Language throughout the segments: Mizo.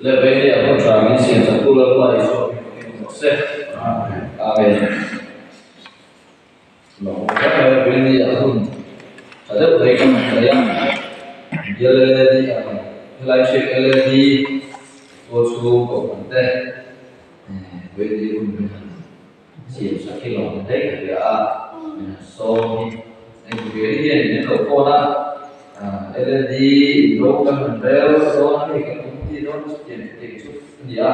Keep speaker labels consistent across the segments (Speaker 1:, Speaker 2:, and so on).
Speaker 1: Le vei leh a hun tha min siam chak tu Lalpa Isua hming pawhin awm rawh se. Amen. Lawm hle mai vei leh a hun tha deuh mai kan hmu thei a. Bial LAD helai hriat LAD tual chhung kohhran te vei leh hun min han siam sak hi lawm hle ka hria a, min han sawm hi eng ve hian min lo phone a, LND in ro kan han rel dawn a hei kan committee dawn chutiang chutiang chu a ni a,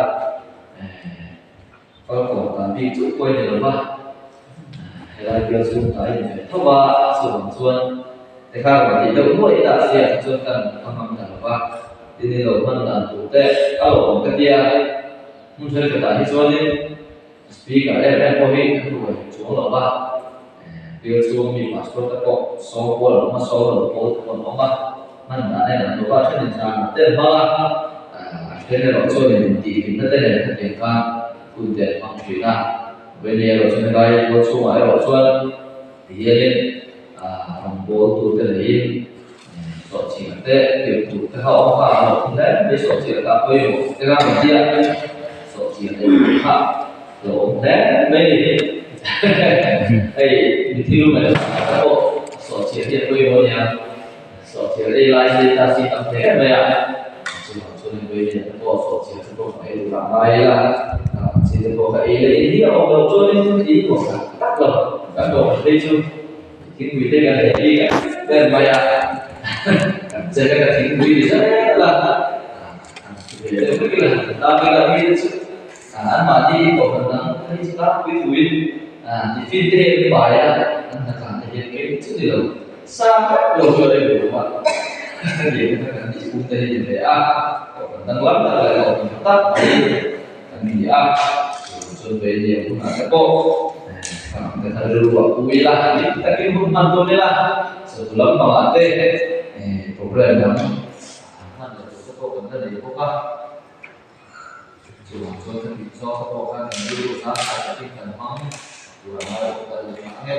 Speaker 1: kalkawm dan bik chu pawh a ni lo va, helai bial chhung hnai a ni ve tho a, chuvang chuan tikhan rawn tih deuh nuaih ila a hriat chuan kan a hmang ta lo va, tin i lo hman dan tur te a lo awm ka tia, hmun thenkhatah hi chuanin. Speaker em em pawh hi an ruai chuang lo va, bial chhung mi pastor te pawh saw pawl an awm a, saw lo pawl te pawh an awm a, hman dan en an lo va, thenin zan ah te an hmang a, a then erawh chuan in tihhlimna te nen khatiang khan hun te an hmang thin a, Vawini erawh chuan helai bial chhungah erawh chuan tihianin rawngbawltu te neiin sawhchiah te tirh tur te kha a awm kha a lo awm hle mai sawhchiah kha a pawimawh te kha rawn tia sawhchiah leh tur kha a lo awm hle mai a ni hei mi thil mai te pawh sawhchiah hi a pawimawh a nia sawhchiah ei lai hi ta si tam hle mai a chuvang chuan hei vawiin te pawh sawhchiah chu pawh ka ei tur a ngai ila chi te pawh ka ei leh in hi a awm loh chuanin ei nuam tak tak lo kan dawr phei chu. Thingpui te kan ei bik a ber mai a, kan che ka thingpui ni zel a, ve deuh vek ila han ta vek a mi te chu anmahni kohhran dang phei chu tlangpui thuin tiffin te hi an pai a, an hnathlan te hian kei chu ni lo sa vek lo chu a rem lo a, hetiang te kha kan tih pum te hi ni ve a, kohhran dang lam tak leh kohhran tha tak mai kan ni a, chuan vei hunah te pawh. Ka thar rilru a pu ila, dik takin hun hman dawn ila, chawhnu lampangah te program dang han hman leh tur te pawh kan la nei bawk a. Chuvang chuan ka tih zawk te pawh khan kan rilru zan zai takin kan hmang tur a ngai bawk a ni ang e.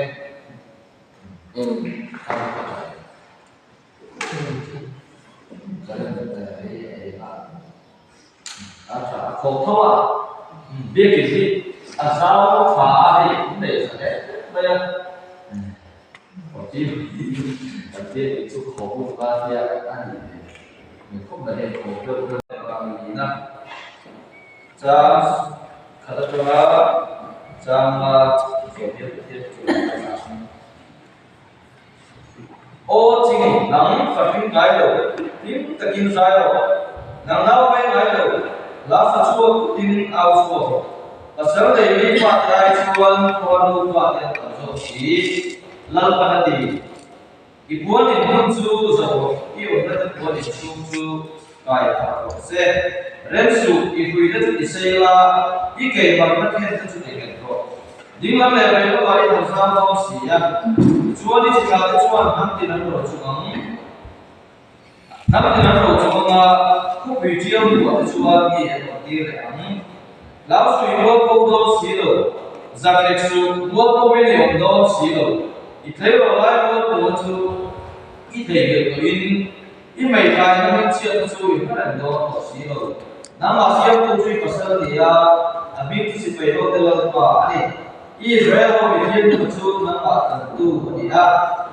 Speaker 1: A tha a khawp tho a, biakin hi a zau tha a hei an neih tha hle mai a, awti kan biakin chu khawp lutuk a tia a nih ve hmel khawp mai hei khawp deuh deuh a ni a, chang khat atanga changa zawh hian Pathian chu a ngaithla ang. Aw ching, nang fa hring ngai lo, hlim takin zai rawh. Nang nau mai ngai lo, la fa chhuak putin au chhuak rawh. Pasal nei mi fate ai chuan khua nu fate an tam zawk si, Lalpan a ti. I puan in hmun chu zoh rawh, i awmna te puan in chhung chu kai phah rawh se. Rem suh, i hruina chu ti sei la, i keimahna khen te chu ti nghet rawh. Dinglam leh vei lamah i han zam dawn si a, tichuan i chithla te chuan hnam tin an ro chung ang. Hnam tin an ro chung ang a, khawpui ṭiau luah te chuan mi an awm tir leh ang. Hlau sui mual po dawn si lo, zaklek suh mual po in i awm dawn si lo, i tleirawl lai mual po chu i theihnghilh tawhin I hmeithaina hmingchhiatna chu i hre reng dawn tawh si lo. Nangmah siamtu chu i pasal a ni a, a hming chu sipai hote Lalpa a ni. I Israel ho mithiamtu chu nangmah tlantu a ni a,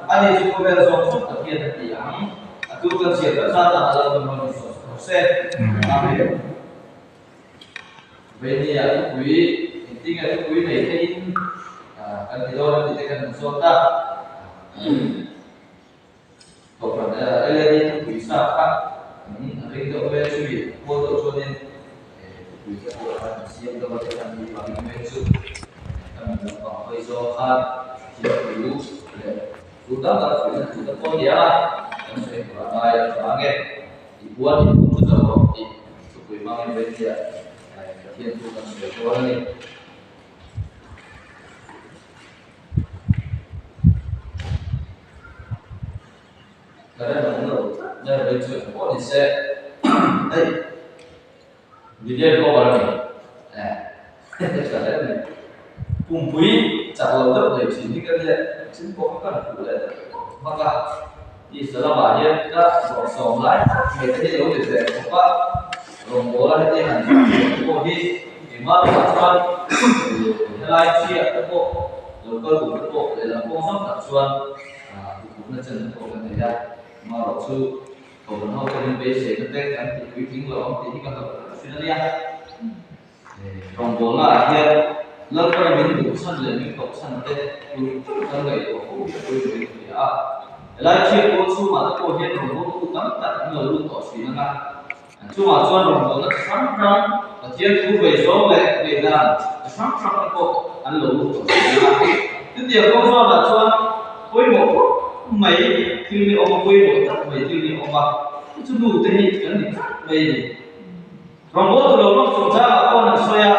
Speaker 1: ani chu khawvel zawng zawng Pathian a ti ang. A tu kan chhiat kan zat ang a Lalpa hmang in sawi rawh se. Amen. Veinia thupui engtinge thupui nei theiin kan ti dawn a tih te kan han zawt a. Kohhran LAD thupui sa kha an ring deuh mai a, chumi pawl deuh chuanin thupui te pawh khan an siam deuh a, tikhan mi pahnih mai chu kan lampang hawi zawng khan thil thu leh thu tam tak fuihna thu te pawh a ni a, kan sawi tur a ngai a vang e, i puan i phum chu zo rawh tih thupui hmangin Vengchhia Pathian thu kan sawi dawn a ni. Ka rem ang lo tlat mai a vei chu eng pawh ni se hei video cover a ni eh ka rem ni pumpui chak lo deuh nei thin hi ka nia thil pawh kha kan khuh leh deuh vak a tisa lamah hian ka bawrhsawm lai tak mai te hi a lo ni ve khawp a rawngbawla. a, heti han chhuah te pawh hi engmah lamah chuan helai chhiah te pawh lo kal duh te pawh lehlam kawng hrang tak chuan huphurhna chen te pawh kan nei a, amaherawh chu Kohhran ho ten beiseina te kan ti puitling lo ang tih hi ka hlauh tak thin a nia. Rawngbawlna ah hian Lalpana min duh chhan leh min koh chhan te tur tur kan ngaihtuah fo hi a pawimawh in a hria a. Helai thiat pawl chhungah te pawh hian rawngbawltu tam tak an lo lut tawh thin ang a. An chungah chuan rawngbawlna chi hrang hrang, Pathian thu vei zawng leh ngaihdan chi hrang hrang te pawh an lo lut tawh thin ang a. Chutiang kawng zawnah chuan pawimawh khawp mai thil ni awm a, pawimawh tak mai thil ni awm a, chu chu nu te hi kan ni tlat mai a ni. Rawngbawltu lo lawk chungchangah pawh an sawi a,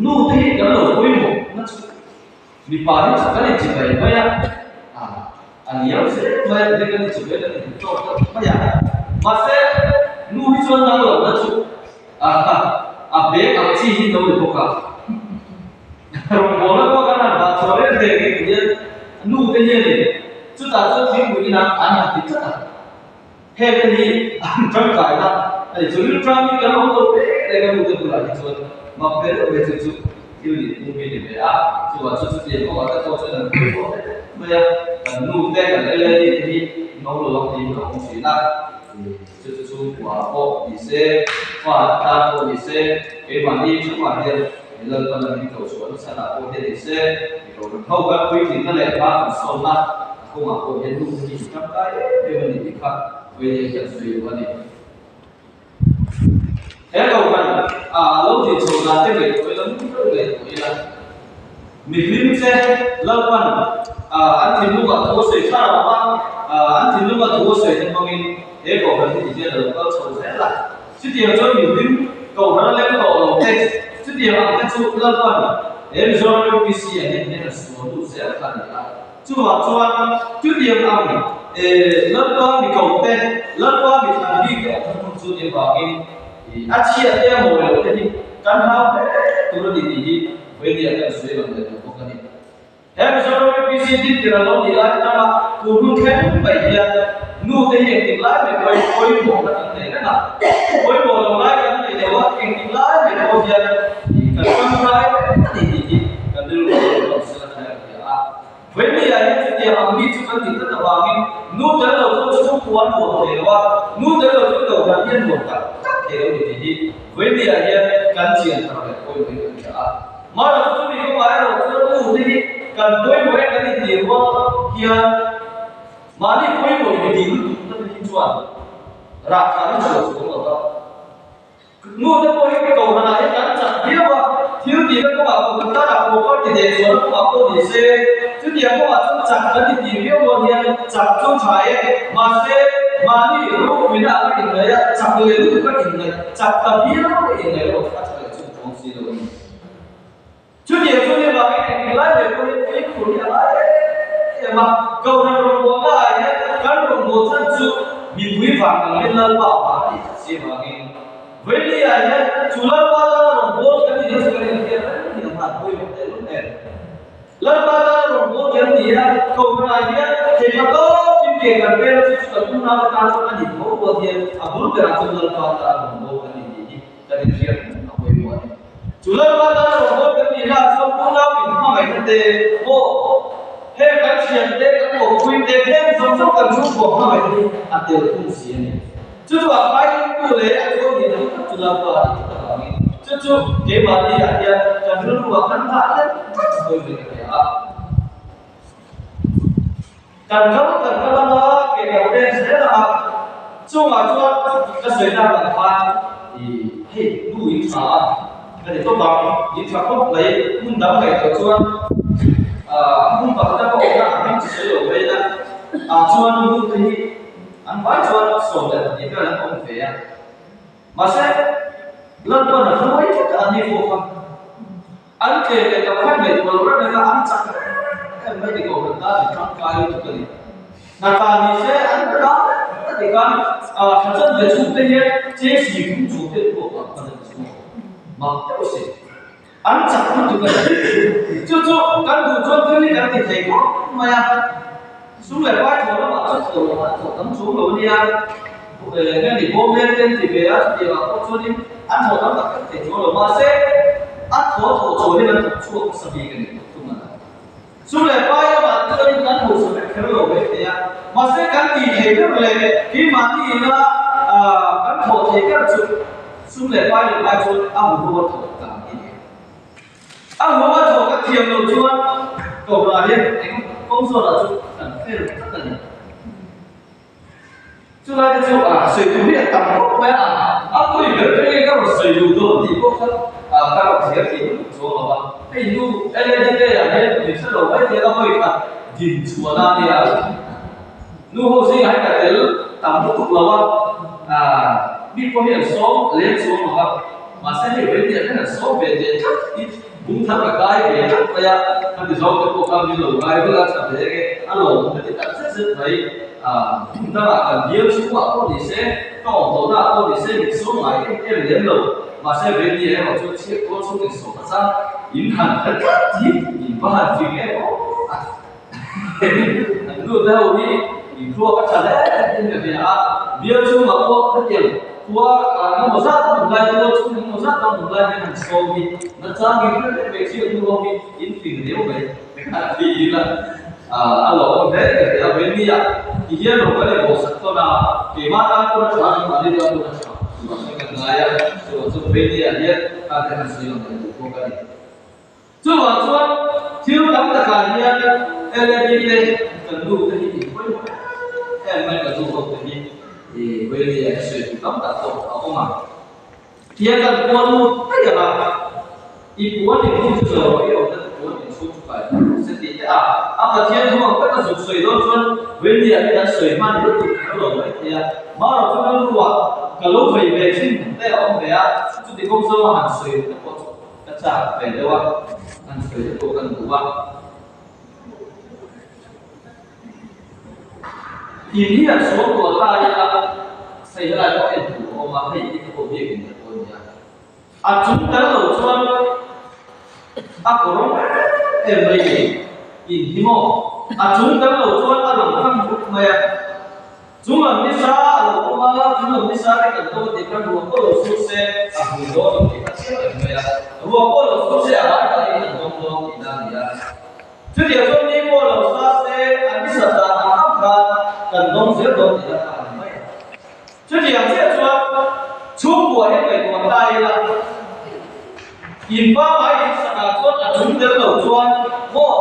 Speaker 1: nu te hi kan lo pawimawh na chu mipa hi chu kan inchibai mai a, a liam zel mai a, tihian kan inchibai kan inhmu tawk deuh mai a, mahse nu hi chuan dang lo na chu a bag ang chi hi lo ni bawk a, rawngbawlna pawh kan han vah chhuah reng reng hi tihian nu te hianin chutah chuan thingpui inah an han ti tlat a. Heng te hi an tangkaina a ni. Chu rilṭam hi kan awm lo reng reng a nute bulah hi chuan mak ve deuh ve chu chu thil nih phung hi ni ve a. Chuvang chu chutiang kawngah te pawh chuan an pawimawh hle mai a, kan nute kan LAD te hi an awm lo ang tiin a awm thin a. Chu chu chhungkua pawh ni se, fa tan pawh ni se, keimahni chungah hian Lalpan a min kohchhuah nasa lah pawh hian ni se, mi kohhran ho kan puitlinna leh hma kan sawnna a kawngah pawh hian nu hi i tangkai em em a ni tih kha Vainia hian sawi duh a ni. He kohhran a lo tih chho dan te ngaihtuah ila, ngun deuh ngaihtuah ila, mi hlim che Lalpan an thinlungah thu a sawi thar ang a, an thinlunga thu a sawi te hmangin he kohhran hi tihian a lo kal chho zel a. Chutiang chuan mi hlim kohhran a leng tawh lo te, chutiang ang te chu Lalpan he Mizoram UPC ah hian hian a sual lut zel kha a ni a. Chuvang chuan chutiang ang Lalpa mi koh te, Lalpa mi thlan bik te awm hmun chu ni avangin a chhiat te a mawi loh te hi kan hlau hle tur a ni tih hi Vainia hian sawi lang leh duh bawk a ni. He Mizoram UPC din tir an lo nih lai atanga tun hun thleng mai hian nu te hi engtik lai mai pawhin pawimawhna kan nei reng a, pawimawh lo lai kan nei lo a, engtik lai mai pawh hian kan tangkai reng a ni tih hi kan rilru a lo lang sel a thleng a nia a. Vawimaiah hian chutiang ang mi chu kan nih tlat avangin nu tel lo chuan chhungkua an nuam thei lo a, nu tel lo chuan kohhran hi a nuam tak tak thei lo ni tih hi Vawimaiah hian kan chian thar leh pawimawhin a nia a. Mahse chumi kawngah erawh chuan nu te hi kan pawimawh e kan intih rual hian mahni pawimawh in tih lutuk na te hi chuan rah tha hi chhuah chuang lo va. Nu te pawh hi kohhranah hian kan chak viau a, thil tihna kawngah kohhran tanah pawh party deh chhuahna kawngah pawh ni se, chutiang kawngah chuan chak kan intih viau rual hian chak chu tha e, mahse mahni ropuina anga inngaih a, chak leh lutuk a inngaih, chak ta viau a inngaih erawh a tha leh chu chuang si lo a ni. Chutiang chu ni vangin engtik lai mai pawhin fimkhur hi a ngai em em a, Kohhran rawngbawlna ah hian kan rawngbâwl chhan chu mipui vang angin Lalpa vang a nih that si vangin Vawini ah hian chu Lalpa tana rawngbâwl kan nihna chu kan inhriat reng hi a hman pawimawh tehlul em. Lalpa tana rawngbâwl kan ni a, Kohhran ah hian theihna tawkin ke kan pêl a, chu chu kan unau te tan chuan a nih tho rual hian a bul berah chuan Lalpa tana rawngbâwl kan ni tih hi kan inhriat reng a pawimawh a ni. Chu Lalpa tana rawngbâwl kan nih lah chuan unau inhmangaihna te maw, heng kan thian te, kan kawppui te, heng zawng zawng kan chhungkua hmangaihna hi a tel thung si a ni. Chu chu a khailingtu leh a chuan nihna hi tak chu Lalpa a nih tlat avangin chu chu keimahni ah hian kan rilru ah kan nghah leh tlat pawimawh ka hria a. Kan kal kan kal anga ke kan pen zel anga chungah chuan ka sawi nak ang khan i hei nu in tha a ka ti tawp ang in tha khawp mai hmun dang ngaihtuah chuan ah hmun pakhat a ka awmna ang hming chi sawi lo mai ila ah chuan nu te hi an vai chuan 12 vel an awm ve a mahse Lalpawn a hruai tlat a an ni pawh kha. An tlem leh tam khan ngaihtuah loh reng reng a, an chak em em mai ni ko han tan an tangkai lutuk a ni. Hna ta ni se an hna ta vek a ti khan ah thla chan ve chhung te hian chesi phung chhung te pawh ah khan an chhung mak deuh a si. An chak lutuk a ni. Chu chu kan duh chuan thil hi kan ti thei khawp mai a, sum leh pai thaw lamah chu thaw lamah thaw tam chung lo a nia. Nge ni bawm leng te an ti ve a, chutiangah pawh chuanin an thawh tam tak tak thei chuang lo. Mahse, a thaw thawh chhuahin an thawk chhuak nasa bik a ni tawh thung a. Sum leh pai lamah te chuanin kan hausa vek kher lo mai thei a, mahse kan tih theih ber leh keimahni ina kan thawh theih ber chu sum leh pai leh pai chuan a huho a thawh dan hi a ni. A huho a thawh kan thiam loh chuan kohhranah hian eng kawng zawnah chu kan fel tlat a ni. Chulai te chu a sawi tur hi a tam khawp mai a, a pawi ber ber nge ka rawn sawi duh dawn tih pawh kha ka rawn thlir thei lutuk chuang lo va. Hei nu LED te ah hian min hre lo mai thei a hawi kha din chhuah na nia. Nu ho zingah hian ka tel tam lutuk lo a, mi pawh hi an sawm lem chuang lo va, mahse hei vawiin hian an sawm ve teh tlat hi bung thar ka kai ve tlat mai a, khami zawng te pawh kha min lo ngai vek a, tha ve nge a lawm ka ti tak zet zet mai. Hmun dangah kan bial chhungah pawh ni se, ka awm tawhnaah pawh ni se min sawm ngai em em lem lo. Mahse Veni erawh chuan chhiat tual chhung in sawm a chang in han hre tlat hi in va han fing em aw a An nu te ho hi in thluak a tha hle in ka hria a, bial chhungah pawh hetiang khua engemaw zat a hmun lai, tual chhung engemaw zat a hmun lai hian han sawm hi nachang in hre vek mai chhiat nu ho hi in fing riau mai. A ti ila a lo awm hle ka ti a, Venia ti hian rawh kan inbawhsak tawn a, keimah tan pawn a tha, nangmahni tan pawn a tha tih chu kan ngai a, chuvang chuan Venia hian kha te han sawi ang leh duh bawk a ni. Chuvang chuan thil tam takah hian LAD te kan nu te hi in pawimawh em em mai, kan nu ho te hi Venia hi sawi tur tam tak pawh a awm ang. Tiang kan puan lut daih ang a, i puan in hmun chu zawh rawh, i awmna te puan in chhung chu kai hlauh rawh se tih te a, a Pathian thu ang taka zuk sawi dawn chuan Wendy-a hi kan sawi hman lutuk kher lo mai thei a, Maro chu rilruah ka lo vei ve thin te a awm ve a, chuti kawng zawnga han sawi te pawh chu ka chak ve deuh a, han sawi te pawh kan duh a. In hi an suam tuah ta ila hei helai pawh en tur a awm a, hei hi ka pawh biak in ta pawh a nia. A chung tel lo chuan a kawr em em mai ni, in hi maw? A chung tel lo chuan a lang hman vut mai a. Chung lam nisa a lo awm a, chung lam nisa te kan dawm a tih khan ruah pawh lo sur se a hmu dawn lo tih kha chiang reng mai a. Ruah pawh lo sur se a lai dahin an dawm dawn tihna a ni a. Chutiang chuan ni pawh lo sa se an ni sat dan ang ang khan kan dawng zel dawn tih a tha a ni mai. Chutiang chiah chuan chhungkua hi ngaihtuah ta ila, in pangngai in sakah chuan a chung tel lo chuan maw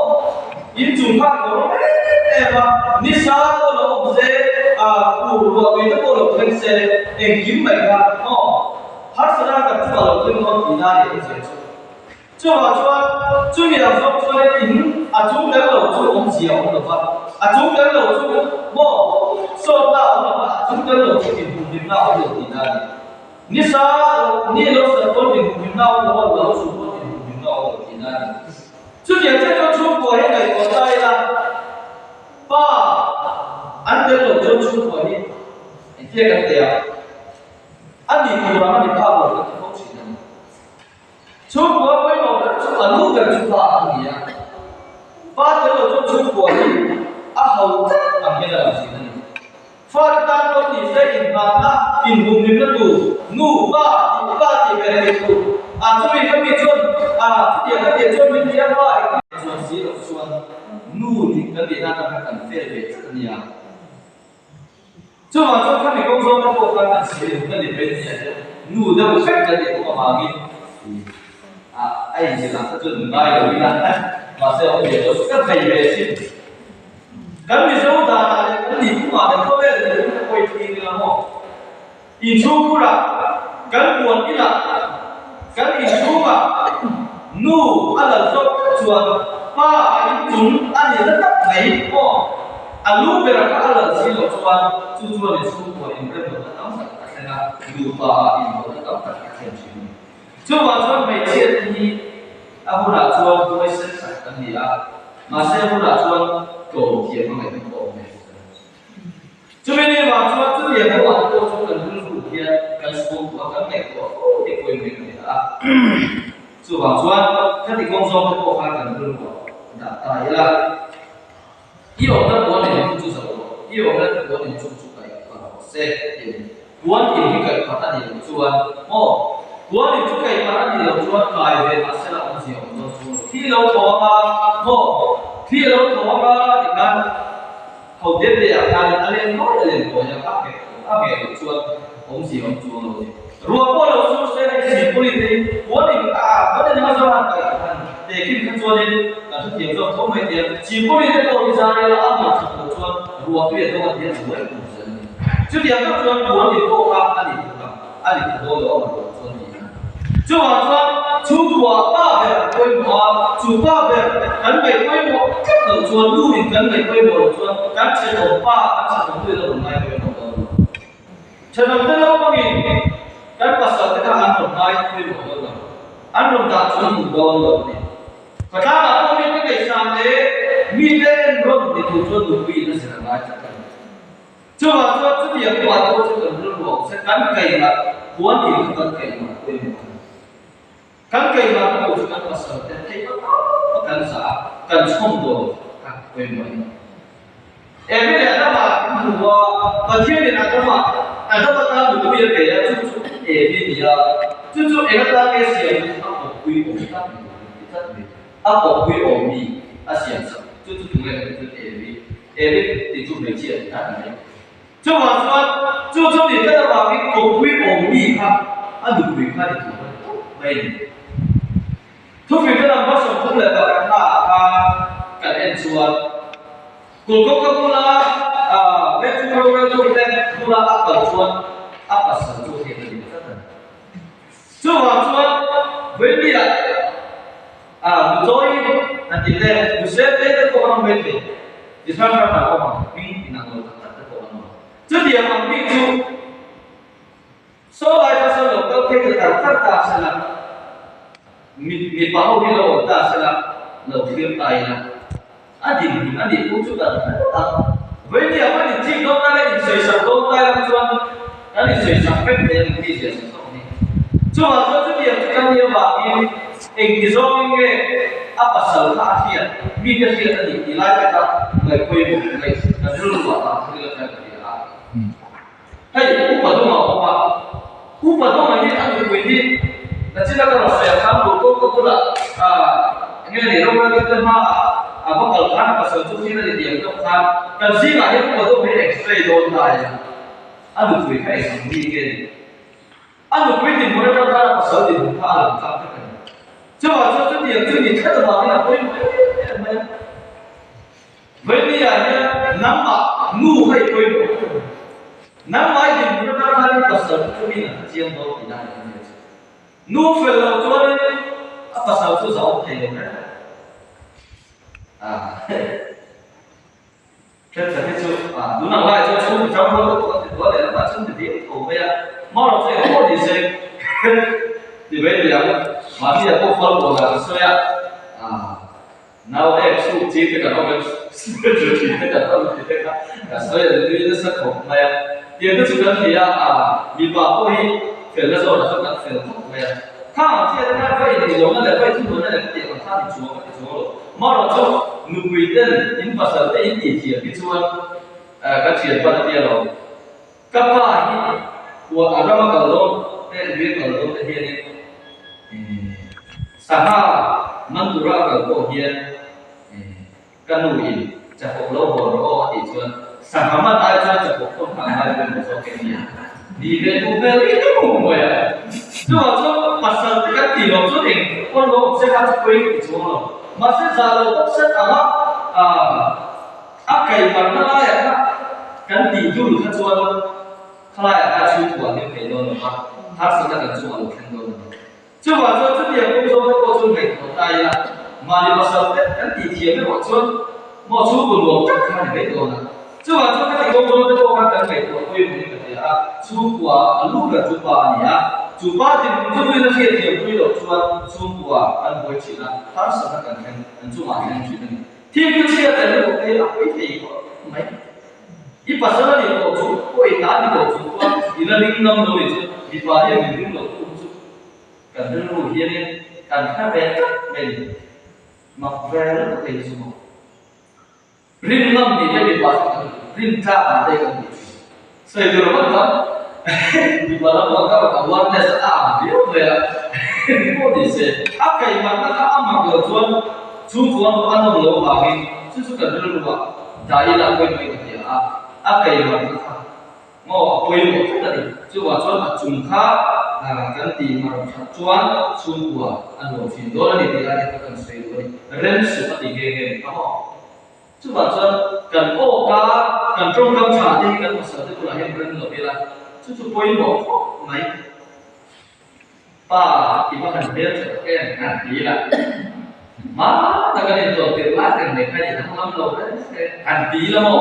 Speaker 1: in chung khan ka rawng em em a, ni sa pawh lo awm se, a fur ruah tui te pawh lo thleng se engkim mai kha maw harsatna kan chungah lo thleng dawn tihna a ni ang zia chu. Chuvang chuan chumi ang zawng chuan in a chung tel lo chu awmzia a awm lo va, a chung tel lo chu maw sawtna a awm lo va, a chung tel lo chu inhumhimna a awm lo tihna a ni. Ni sa lo, ni lo sat pawn inhumhimna a awm lo a, lo su pawn inhumhimna a awm lo tihna a ni. Chutiang chiah chuan chhungkua hi ngaihtuah ta ila, pa an tel lo chuan chhungkua hi engtia kan teh ang? A nih tur ang a ni phak lo kan ti fo thin a ni. Chhungkua pawimawh ber chu a lu ber chu pa a ni a, pa tel lo chuan chhungkua hi a ho tlat ang hian a lang thin a ni. Fate tan pawh ni se inngahna, inhumhimna tur, nu, pa tih pa tih ve theih tur, a chumi ka mi chuan a chutiang ka tih chuan min ti a, pa engtin chuan si loh chuan nu nih kan nihna atang khan kan fel ve tlat a nia. Chuvang chuan khami kawng zawng te pawh khan an sawi ang ka ni mai nia hian nu deuh vek kan nih bawk avangin a inzir ang kha chuan ngai lo ila mahse a awmzia chu ka thei ve thin. Kan Mizo danah leh kan nihphungah leh khawvel nihphung te pawh i thlir ila maw? Inchhungkhurah kan puan inah kan inchhungah nu a lal zawk tlat chuan pa a inchung a ni na tak mai maw? A lu berah kha a lal si loh chuan chu chuan inchhungkua inrem lohna tam tak a thlen a, nupa ah inhawhna tam tak a thlen thin a ni. Chuvang chuan hmeichhia te hi a hunah chuan huaisen tak an ni a, mahse a hunah chuan tlawm thiam a ngaihna pawh a awm ve bawk a ni. Chumi ni vang chuan chutiang ho ah te pawh chu kan rilru hian kan suangtuah kan ngaihtuah fo te pawhin mai ka ni a. Chuvang chuan khati kawng zawng te pawh khan kan rilruah dah ta ila. I awmna puan in chu zo rawh, i awmna te puan in chung chu kaih ka rawh se tih a ni. Puan in hi kaih phat a nih loh chuan maw? Puan in chu kaih phat a nih loh chuan kai ve mah sela awmzia awm dawn chuang lo. Thli lo thaw anga maw? Thli a lo thaw anga ti khan ho te te ah khanin a len nawi a len kawi a, a nghet a ngheh loh chuan awmzia awm chuang lo a ni. Ruah pawh lo sur se hei Sipuli te hi puan in a ah puan in anga zawng han kaih han tehkhin kha chuanin kan hrethiam zawk tho mai tia Sipuli te pawh hi Zarela a nghah that loh chuan ruah tui a dawng a tia buai kum zel a ni. Chutiang tak chuan puan in pawh kha a ni thut ang, a ni tha dawn lo a mah loh chuan ni a. Chuvang chuan chhungkua pa ber an pawimawh a, chu pa ber kan ngaih pawimawh tlat loh chuan nu in kan ngaih pawimawh loh chuan kan thenawm pa, kan thenawm nu in a rawn ngai pawimawh dawn lo. Thenawmte naupangin kan pasal te kha an rawn ngai pawimawh dawn lo, an rawn dah chuan duh dawn lo a ni. Khawtlangah pawh mite ngaihsan leh mite enrawn ni tur chuan nupui in a zir a ngai tlat a ni. Chuvang chuan chutiang pawh an pawh chu kan rilru a awm se, kan keimah puan in kha kan keimah pawimawh a ni. Kan keimah ka pawh chu kan pasal te theih a tawp a kan zah a, kan chhawm dawn kha pawimawh a ni. Evi leh Adama kan hmu a, Pathianin Adama Adama tan nupui a pe a, chu chu Evi a ni a, chu chu eng atan nge siam chu a kawppui awm tlat mai a ti tlat mai. A kawppui awm mi a siam sak chu chu tunge kan tih chuan Evi, Evi tih chu hmeichhia a ti tlat mai. Chuvang chuan chu chu nih tlat avangin kawppui awm mi kha a nupui kha ni tur a ni tawp mai a ni. Thufingte lam 31 naah khan kan en chuan Kulkawka bula Vengchung roreltute bula a kal chuan a pasal chu a hriat a ni tlat a ni. Chuvang chuan Vawimia Nuchawi an tih te, Nusente te pawh an awm mai thei, chi hrang hrang an awm ang, hming inang lo tak tak te pawh an awm ang. Chutiang ang mi chu Saw lai kha saw lo kal phei ta tar tar ta sela, mipa ho hi lo awm ta sela, lo thlir ta ila, a dinhmun a nih phung chu kan hre phawt ang. Vawinia kan inchik dawn lai leh insawisak dawn lai lam chuan kan insawisak vek thei a ni tih zia sawi zawk a ni. Chuvang chuan chutiang chu kan nih avangin engti zawngin nge a pasal kha a hriat, mite hriat a nih tih lai te kha ngaihpawimawh ngaih kan rilru ah tah thil a thleng a nia a. Hei Upa Dawng a awm a, Upa Dawnga hi a nupui hi nachin a ka rawn sawi ang khan Kulkawng ka bulah eng nge ni roreltute hmaah a va kal khan a pasal chu thil a ni tih ang deuh khan kan zingah hian Upa Dawnga hi x-ray dawn ta a, a nupui kha eng ang mi nge ni? A nupui dinhmun atang khan a pasal dinhmun kha a lang tlang vek a ni. Chuvang chuan chutiang chu ni tlat avangin a pawimawh em em mai a. Vawimia hian nangmah nu kha i pawimawh a ni. Nangmah i dinhmun atang khan i pasal chu chu min an chiang dawn tih na a ni a ni. Nu fel lo chuanin a pasal chu zah awm thei lo reng a. Thenkhat hi chu tun ang laiah chuan chhung ṭang rual deuh pawh kan ti tawh a, lehlamah chuan ti viau tho mai a, hmar chu eng pawh ni se ti mai tih ang, mahni ah pawh fal bawl ah kan sawi a, nau ek chhuk chi te kan awm em, chu thin te kan awm tih te kha kan sawi a nui nasa khawp mai a, tiang te chu kan ti a, mipa pawh hi felna zawnah chuan kan fel khawp mai a, khang ang chiah te khan va intihlohna leh va inthuhnuaina leh ka tih ang khan inchuang ka ti chuang lo. Hmarawh chu nupui ten in pasal te in tih thiam hi chuan ka thian pan a tia lo. Ka pa hi kua a rama kal dawn te lui a kal dawn te hianin sangha man tura a kal pawh hian ka nu in chakawk lo hawn rawh aw a tih chuan sangha man ai chuan chakawk khawn kha a ngai pawimawh zawk em ni a? Ni ve duh hmel i ta khum mai a. Chuvang chuan pasal te kan tih loh chuan eng pawn lo awm se kha chu pawi ka ti chuang lo. Mahse zah lo bawk set anga a kaihmarna laiah kha kan tih dul kha chuan khalaiah kha chhungkua hlim thei dawn lo va, harsatna kan chungah lo thleng dawn a ni. Chuvang chuan chutiang kawng zawng te pawh chu ngaihtuah ta ila, mahni pasal te kan tih thiam erawh chuan maw chhungkaw nuam tak kha a ni mai dawn a. Chuvang chuan khati kawng zawng te pawh khan kan ngaihtuah pawimawh in ka hria a, chhungkua a lu ber chu pa a ni a, chu pa dinhmun chu nuin a hriat thiam pui loh chuan chhungkua an buai thin a, harsatna kan thleng, an chungah a thleng thin a ni. Thil chu chhiat leh lutuk te hi a pawi thei khawp mai. I pasal a nih tawh chu, pawh i ta a ni tawh chu chuan i la ring ngam lo nih chu mipa hian min ring loh tu chu kan rilru hianin kan hre ve tlat mai a ni. Mak ve lutuk thei hi chu maw. Rin ngam nih te mipa chu kan rin tlak ang te kan tih thin. Sawi tur a van tam. Mipa lampang kha awareness a ang viau mai a, engpawh ni se, a kaimanna kha a mak loh chuan chhungkua a nawm loh avangin chu chu kan rilru ah dah ila pawimawh in a hria a, a kaimanna kha maw a pawimawh tlat a ni. Chuvang chuan a chung kha kan tih mar that chuan chhungkua a nuam thin dawn a ni tih lai te kha kan sawi duh a ni. Rem suh a ti nghe nghe ni kha maw. Chuvang chuan kan awka kan tawngkam tha te hi kan pasal te bulah hian rem lo ila, chu chu pawimawh khawp mai. Pa i va han hmel tha tak em han ti ila, hma tak an intawn tirh lai reng mai kha i dang lam lo reng reng han ti ila maw?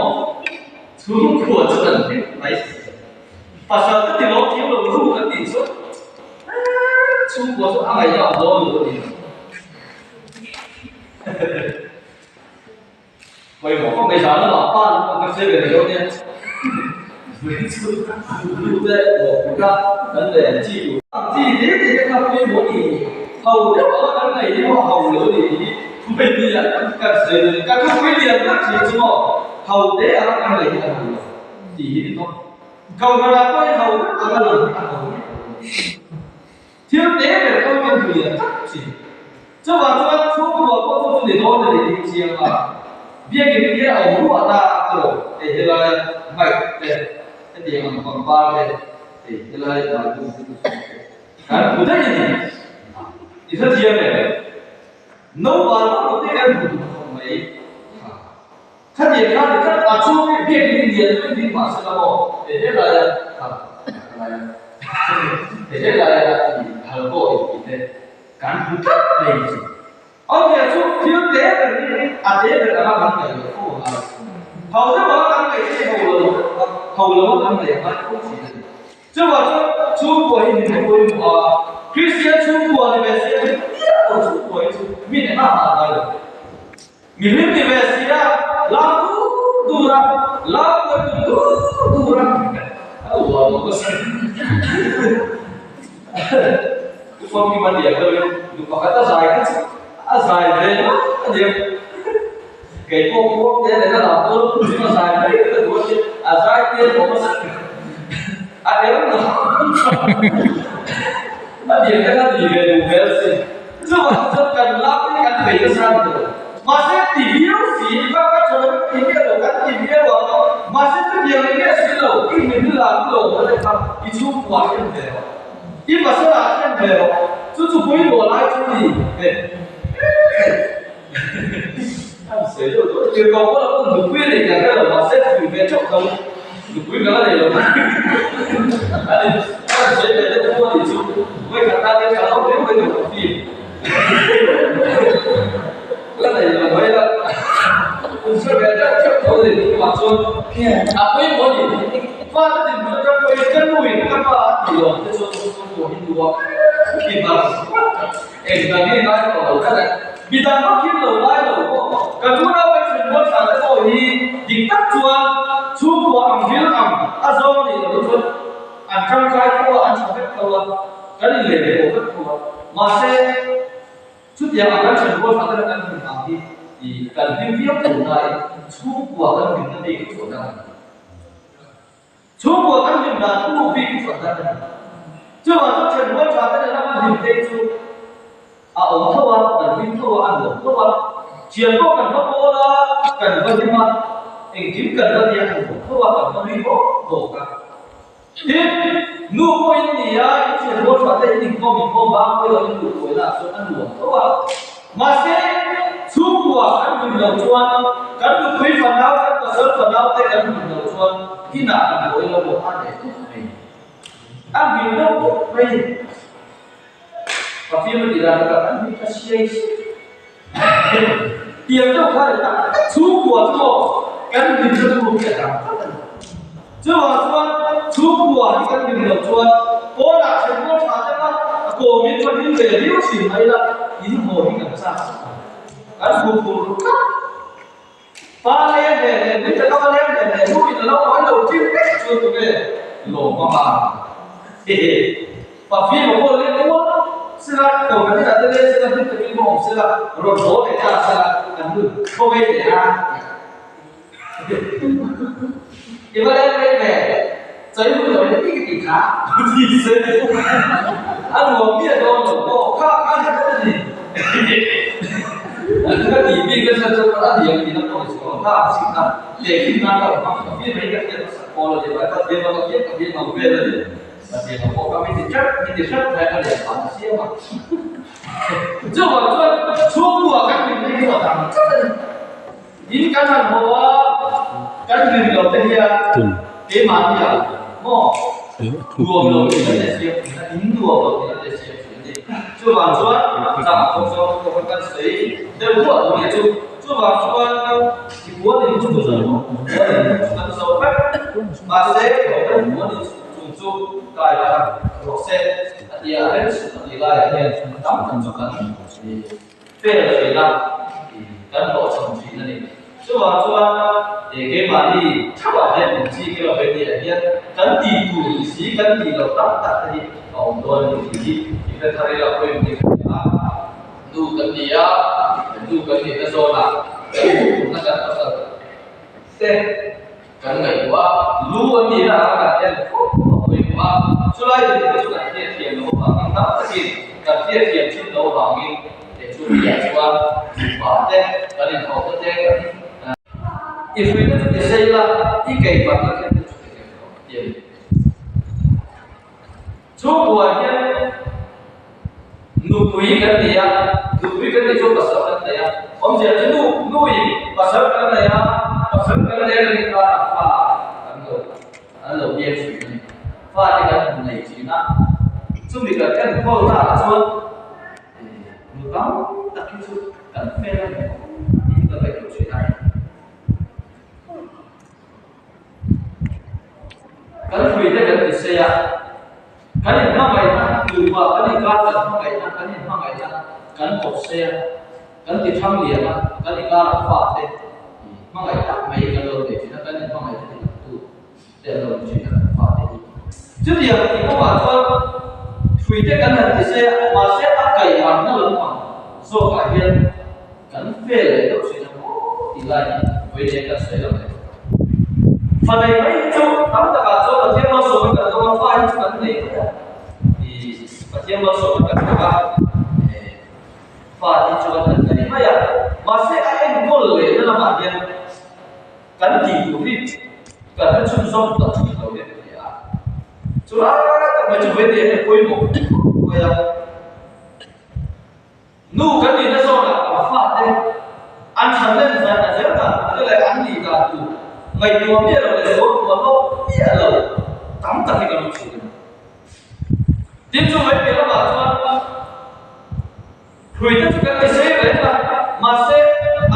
Speaker 1: Chhungkua chu kan hlim mai. Pasal te ti lo thiam lo ru kan tih chuan chhungkua chu a ngaihtuah ang dawn lo a ni. Pawimawh khawp mai zan lamah pa lam ang ka hre ve rih lo nia. Vui chu lu te lawh a kan leh ang chi tur. Ang chi te te te kha pawimawh ni ho deuh anga kan ngaih hi maw ho lo ni tih hi thupe nia kan sawi lo ni. Ka thupui lian tak thin chu maw ho te anga kan ngaih hi a ho lo tih hi ni tawp. Kohhranah pawh hi ho deuh anga lang hi a ho miah lo ni. Thil te ber pawh hian duh lian tak thin. Chuvang chuan chhungkua pawh chu chu ni dawn a ni tih chiang a, biakin hi a awm ruah ta a tawh hei helai mic te, hetiang ang pangpar te, hei helai bathroom te chu sawi te kan hmu daih a ni. I hrethiam em? Naupang vak lo te kan hmu duh khawp mai. Khatiang kha ni tlat a chu biakin hi lian deuhin ding mah se la maw hei helai a helai a hei helai a i hal pawh i tih te kan hmu tlat mai chu. Awmzia chu thil te ber hi a te ber anga kan ngaih loh fo a ngai. Ho deuh anga kan ngaih hi ho lo ho lo a kan ngaih a ngai fo thin a ni. Chuvang chuan chhungkua hi min pawimawh a, Kristian chhungkua ni ve se hlim miah lo chhungkua hi chu mi engah mah a ngai lo. Mi hlim ni ve si a, lam dur dur a, lam kuai tum dur dur a, a uar lo ka sawi. U Famkim a tiang deuhin nu pakhat a zai kha chu a zai ve ngawt a nia. Kei pawh kuang te nen a lam dawn a chu a zai mai ka duh a nia, a zai tel awm a sawi. A er lo. A tiang te kha ni ve duh hmel si. Chuvang chuan kan lak hi kan bei nasa a ni lo. Mahse ti viau si, ka ka tha lo ti miah lo, kan ti viau ang. Mahse chutiang ni miah si lo, i hmin hi lak lo na te kha i chhungkua hian ve rawh. I pasal ah hian ve rawh. Chu chu pawimawh lai chu ni ve. An sawi deuh deuh a, tirhkoh pawh lo nupui a nei kan hre lo, mahse pui ve teuh tho, nupui ka la nei lo a ni. An sawi ve deuh pawh a nih chu, vawikhat tan hian ka lo riau mai lo ka fim la nei lo mai la, an sawi ve deuh teuh tho a ni tunah chuan a pawimawh a ni. Fate dinhmun atang pawhin ka nuin ka pa a tih loh te chuan chhungkua hi nuam khi var Engdang nge ngai tawh lo tlat e. Midang vak hian lo ngai lo pawh kan unau kan then rual thla te pawh hi dik tak chuan chhungkua ang vil ang a zawng a nih loh chuan an tangkai tho a, an tha vek tho a, kan inleh pawh vek tho a. Mahse, chutiang ang kan then rual thla te kan hlim ang hi kan hlim viau tho nain chhungkua kan hlimna bik hi chu a dang a ni. Chhungkua kan hlim dan thu bik hi chu a dar a ni. Chuvang chu thenrual tha te nena kan hlim phei chu a awm tho a, kan hlim tho a, a nuam tho a. Thian pawh kan va pawl a, kan va hlim a, engkim kan va nia a nuam tho a, kan va nui bawk bawk a. Tin, nu pawh in ni a, in thenrual tha te in inkawm inkawm bang pawh ilo in duh buaina ah chuan a nuam tho a. Mahse, chhungkua kan hlim loh chuan, kan nupui fanau, kan pasal fanau te kan hlim loh chuan inah kan buai lo maw a leh tawp mai. A hlim deuh tawp mai. Ka fim a tih dan takah kan hlim ta siai siai. Tiang deuh kha leh tak tak chhungkua chu maw kan hlim na tur hi a dang tlat a ni. Chuvang chuan chhungkua hi kan hlim loh chuan pawnah thenrual tha deuh a, a kawmin va hlim ve viau thin mai la, in haw hi kan chak chak ang. Kan hmu phur ru tlat. Pa leng leh leh nui taka va leng leh leh hnuin a lo awih lo ṭin vek chuan tunge lawm a hma. Hehe. Pa fim a pawh leng kual sela, ko kan inah te leng sela, hlim takin va awm sela, rawn haw leh ta sela, an nun khaw ngei leh a. I va leng reng ve. Chai hun lo hi ka ti kha ti se a nuam miah dawn lo pawh kha kha ni tlat a ni. Ka ti bik nasa chu a diam tihna pawh ni chhuak kha a chhit a, lehkhin nan ka rawn hmang ka fiam mai ka hriat hmasak pawl a ni mai, ka fiam a ka fiam ka fiam ang vel a ni. Ka fiam ang pawh kha mi ti ṭep mi ti hrep mai ka leh phah ta siam a. Chuvang chuan chhungkua kan hlim hi chu a dang tlat a ni. In kan han haw a, kan hlim lo te hian keimahni ah maw nuam lo tih kan leh siam thin a, in nuam lo tih kan leh siam thin a ni. Chuvang chuan chang a thawk zawng pawh kha kan sawi deuh ruah tur nia chu. Chuvang chuan i puan in chu chu maw puan in chu kan zo vek. Mahse kan puan in chung chu kai khat rawh se a ti a, rem suh a tih laiah hian tam tak chu kan Fail thin a, kan hlawhchham thin a ni. Chuvang chuan keimahni theuhah hian inchi ke lo ve tihah hian kan tih tur ni si, kan tih loh tam tak te hi a awm dawn a ni tih hi i hre thar ila pawimawh ni ka hria a. Nu kan ni a, nu kan nihna zawnah kan hmuhna kan pasal te kan ngaihtuah a, lu an nihna anga kan en khawp a pawimawh a, chulai dinhmun chu kan hriatthiam loh avangin tam takin kan hriatthiam thin loh avangin he chu miah chuan nupa te kan inhauhna te kan I hruina chu ti sei la, i keimahna khen te chu ti nghet rawh ti a ni. Chhungkua hian nupui kan nei a, nupui kan neih chuan pasal kan nei a, awmzia chu nu nuin pasal kan nei a, pasal kan nei a kan inkarah fa kan lo an lo biak thin a ni. Fa te kan han nei thin a, chumi kan enkawl naah chuan nu tam tak hi chu kan fel a ni tih ka ngaihtuah thin a. Kan hruite kan ti sei a, kan inhmangaihna nupa kan inkar kan hmangaihna kan inhmangaihna kan kawp sei a, kan ti thang lian a, kan inkar ah fate hmangaih tak mai kan lo nei thin a, kan inhmangaihna ti tak tu te an lo ni thin a kan fate hi. Chutiang tih kawngah chuan hruite kan han ti sei a, mahse a kaihharhna lampang zawkah hian Kan fel leh deuh thin ang aw tih lai hi vawiin kan sawi lo leh. Fa nei mai hi chu tam takah chuan Pathian malsawmna kan dawng a, fa hi chu kan nei mai a. Ih Pathian malsawmna kan dawng a, fa hi chu kan nei mai a. Mahse a enkawl lehna lamah hian kan tih tur hi kan la chhunzawm ta thin lo leh hle a. Chulai tak mai chu vawiin hian pawimawh khawp mai a. Nu kan nihna zawnah kan fate an than len zan a zel dan tur te leh an nih dan tur ngaihtuah miah lo leh sualtuah lo miah lo tam tak hi kan awm thin a ni. Tin chu mai piah lamah chuan hruite chu kan ti sei reng a, mahse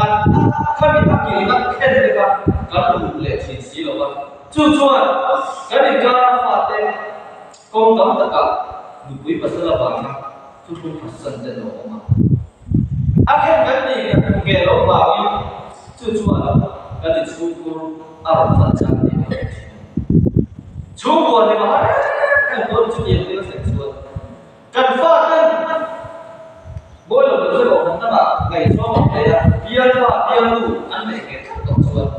Speaker 1: an a khami a kilhna khen te kha kan uluk leh thin si lo va. Chu chuan kan inkara fate kawng tam takah nupui pasal avanga Chu thu phatsan te lo awm a. A khen kan nih kan hmu nge lo vangin chu chuan kan inchhungkhur a rawn fal chang tih ka hmu thin. Chhungkua ni mahal em dawn chu tiang thil a thlen chuan kan fa ten mawi lo deuh deuh awm dangah ngaihzawng an nei a, bialpa bialnu an neih ngei tlat tawh chuan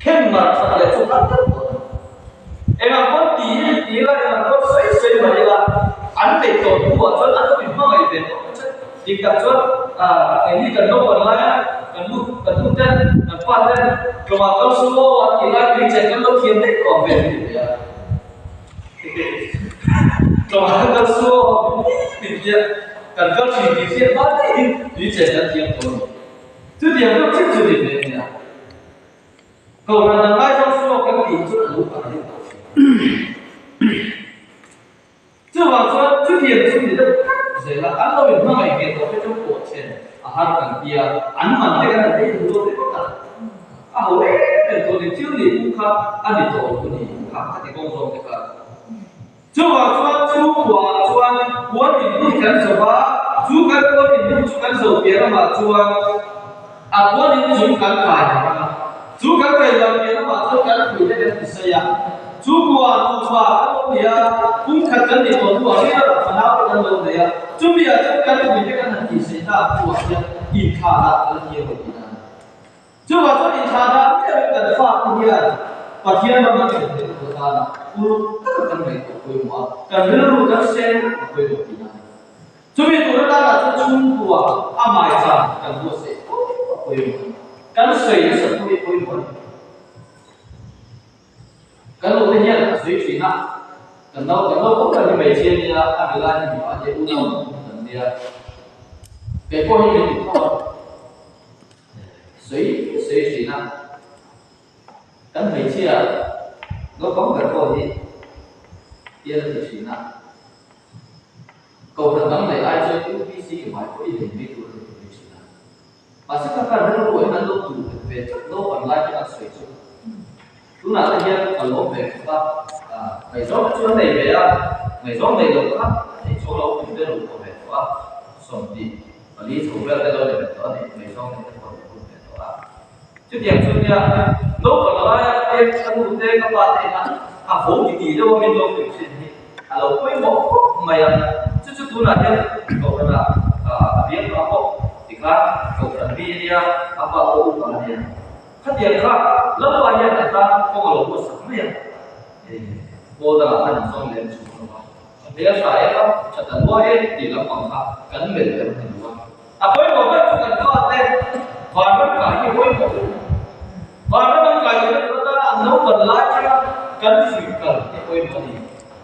Speaker 1: Khen mar that leh chu har deuh tawh a. Engah pawn ti ti ila, engah pawn sawi sawi mai ila, an neih tawh hnuah chuan an lo inhmangaih ve tawh che. Dik tak chuan keini kan naupang laia kan nu kan nu ten, kan pa ten tlawmah kal su aw an tih lai tui chen kan lo thiam daih tawh ang ve an ti ve a. Tlawmah kal su aw min ti a, kan kal thin tih hriat hma daihin tui chen kan thiam tawh a ni. Chutiang deuh chiah chu ni ve a nia. Kohhran dang lai zawng suak kan tih chu a lo kal deuh tawh thin. Chuvang chuan chutiang chu ni deuh tlat zel a, an lo inhmangaih ve tawh te chu pawh then a har kan ti a, an man te kan han ei duh dawn ringawt a, a ho em em tawh ni, thil nih pum kha a ni tawh lo a ni, kha ka ti kawng zawng te kha. Chuvang chuan chhungkuaah chuan puan inhmun kan zo va, chu kan puan inhmun chu kan zo piah lamah chuan a puan in chung kan kai harh ang a, chu kan kai loh piah lamah chuan kan hruite kan ti sawi a. Chhungkua nupa kan lo ni a, kum khat kan nih tawh hnuah ri lamah fanau te kan lo nei a, chumi ah chuan kan hruite kan han tih sawi ta hnuah hian inthlah dah kan la thiam lo tihna a ni. Chuvang chuan inthlah dah miah loin kan fate hian. Pathian rama thlen theihna tur atana uluk taka kan ngaihtuah pawimawh a, kan rilru kan sen vek a pawimawh tihna a ni. Chumi tur atana chu chhungkua a maicham kan buatsaih fo a pawimawh a ni. Kan sawi nasat pawh hi pawimawh a ni. Kan ute hian a sawi thin a, kan nau kan naupang ber hi hmeichhia nia, a mi lai hi mipa nia, unau an kan nia. Kei pawh hi min ti tho a, sawi sawi thin a. Kan hmeichhia naupang ber pawh hi hian a ti thin a. Kohhran dang leh ai chuan UPC i hmai pawh i nei mai tur a ni tih thin a. Mahse ka kar rilru ah hian an lo tuh nghet ve tlat naupan lai khan an sawi chu. Tunah te hian ka lawm ve khawp a, ngaihzawng te chu an nei ve a, ngaihzawng nei loh kha a theih chuang lo min rilru pawh ve tawh a, 24 chho vel te lo ni ve tawh a ni, ngaihzawng neih te pawh an lo hun ve tawh a. Chutiang chu nia, naupang laia te ka nu te ka pa te ina a ho ti tih deuh a min lo hrilh thin hi a lo pawimawh khawp mai a. Chu chu tunah hian kohhranah a biak pah pawh tikhan kohhran mi a nia, a pa pawh upa a nia. Khatiang kha Lalpa hian a tan kawng a lo buatsak mai a, pawl dangah khan an zawng lem chhung lo a, a hmel tha em a, tha ta lua em tih lampang kha kan melh ber a ni lo a. A pawimawh ber chu kan fate vanram kai hi a pawimawh ber. Vanram an kai duhna tur atana an naupan lai atanga kan fuih kal hi a pawimawh a ni.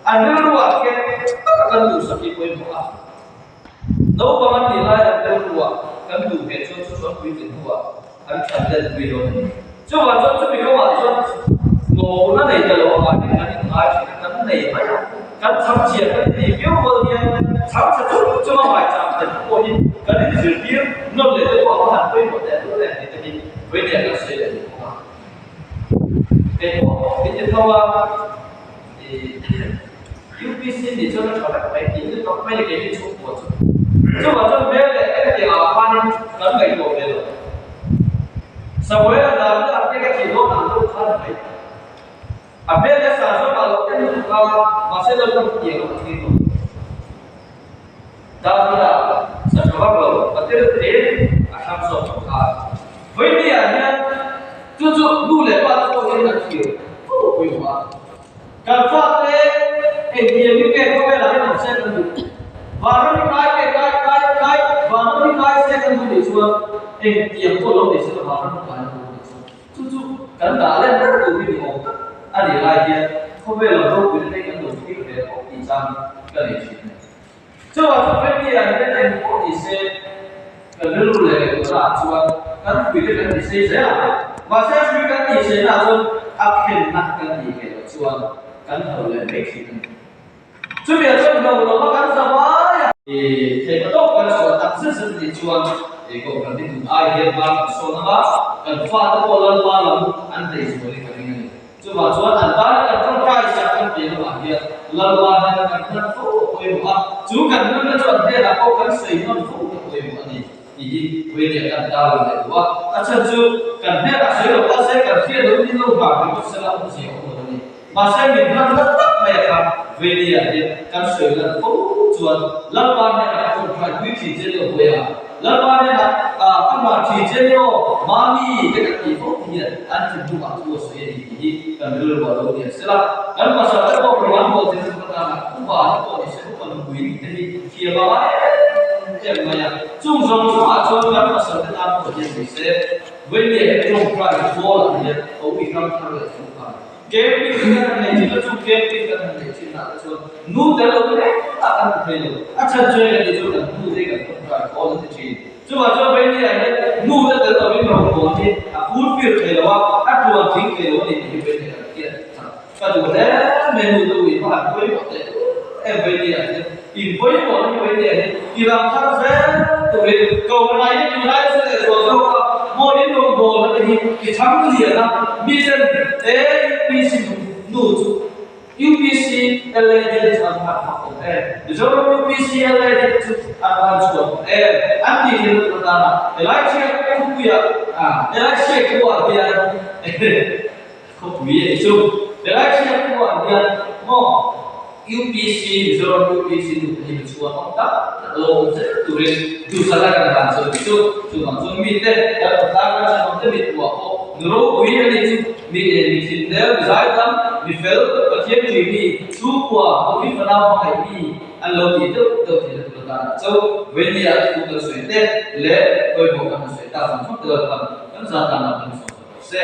Speaker 1: An rilruah khian taka kan duhsak hi a pawimawh a. Naupang an nih lai an rilruah kan duh ve chuan chu chuan puitlin hnuah an thlan let pui dawn a ni. Chuvang chuan chumi kawngah chuan mawhphurhna nei ta lo avangin kan inngai thin a, kan nei mai a. Kan chhangchhia kan intih viau rual hian chhangchhe chung chunga maicham te pawh hi kan inzirtir nawn leh te pawh a va han pawimawh teh lul em tih te hi vawinia kan sawi leh duh bawk a. Kei pawh min ti tho a, ih UPC nih chuan a tha vek mai tih lutuk mai ni keini chhungkua chu. Chuvang chuan hmel leh engtiang ah khanin kan ngaihtuah ve lo. Samuel-a Davida te ka thih dawn ang deuh kha ni mai. A hmel leh sa zawk ah lo en lutuk a, mahse lo kan tiang a thlir lo. Davida sa tha vak lo, a tel te a thlang zawk lo kha. Vawiini ah hian chu chu nu leh pa te pawh hian an thlir fo pawimawh a. Kan fate engtiang in nge khawvel ah hian awm se kan duh? Vanram hi kai nge kai kai kai vanram hi kai se kan duh nih chuan engtiang pawh lo nei se la vanram hi kai na duh nih chuan Chu chu kan dah let ber tur hi ni awm tak a nih lai hian khawvel lam ropuina te kan lo thlir ve tawh tih chang hi ka nei thin a ni. Chuvang chu Premier hian eng pawh ni se kan rilru leh ngaihtuahna ah chuan kan puite kan ti sei zel ang. Mahse hrui kan tih seina ah chuan a khenna kan tih ngei loh chuan kan hlo leh mai thin a ni. Chumi ah chuan hlo lo a kan za vai a. Theihna tawk kan chhuah tak zet zet anih chuan kohhran hi tun ai hian hma kan sawn ang a, kan fate pawh Lalpa lam an hnaih zual hi ka ring a ni. Chuvang chuan an tan kan tawngtai sak kan piah lamah hian Lalpa hnena kan hman fo a pawimawh a, chu kan hmanna chu an hnenah pawh kan sawi hman fo a pawimawh a ni tih hi Vawihniah kan tarlang leh duh a. A chhan chu kan hnenah sawi lo ta se kan hriat loh in lo nghah ringawt sela awmzia a awm lo a ni. Mahse min hman hlat tak mai a kha Venia hian kan sawi lan fo chuan Lalpa hnenah ka tawngtai pui thin che ni aw Bawiha, Lalpa hnenah ka hman thin che ni aw Mami te kan tih fo te hian an thinlungah thu a sawi a ni tih hi kan rilru a lo nian sela. Kan pasal te pawh rawng an bawl thei chu ka tanah upa te pawh ni se upa nupui ni te hi thiam a ngai em em mai a. Chung zawng zawngah chuan kan pasal te tan pawh hian ni se Venia hi tawngtai khawl ah hian a ui ram thar leh thung nghal. Camping kan han neih thin a, chu camping kan han neih thin ah te chuan nu tel lo engmah kan ti thei lo. A chhan chu eng a ni chu kan nu te kan tawngtai khawl an ti thin. Chuvang chuan Vainia hian nu te tel lovin rawngbâwl hi a fulfill thei lo a, a tuan tling thei lo a ni tih hi Vainia kan hriat chak. Ka duh hle mai nu te ui hma han pawimawh teh em Vainia hian in pawimawh na hi Vainia hian i ram thar zel turin Kohhranah hian tunlai nasa leh zual zawk a maw in rawngbâwl na te hi i chhang lian a, miten e UPC nu chu UPC LAD te chu an han hak awm em, Mizoram UPC LAD te chu an han chhuak awm em an tih hi lut atana helai chhiat khawpuiah helai chhiat khuaah hian Khawpui a ni chu. Helai chhiat khuaah hian maw UPC, Mizoram UPC nu te hi mi chhuan awm tak tak lo awm zel turin duhsakna kan hlan chu a ni chu. Chuvang chuan mite kan khawtlang kan thenawm te mittuah pawh. Nu ropui a nih chu mi mi thinlel, mi zaidam, mi fel, Pathian ṭui mi, chhungkua, mi fanau hmangaih mi an lo tih deuh deuh theihna tur atan cho Vainia thu kan sawi te leh pawimawh kan han sawi tak zawng zawng te lo khan kan za tan ah kan sawm ta rawh se.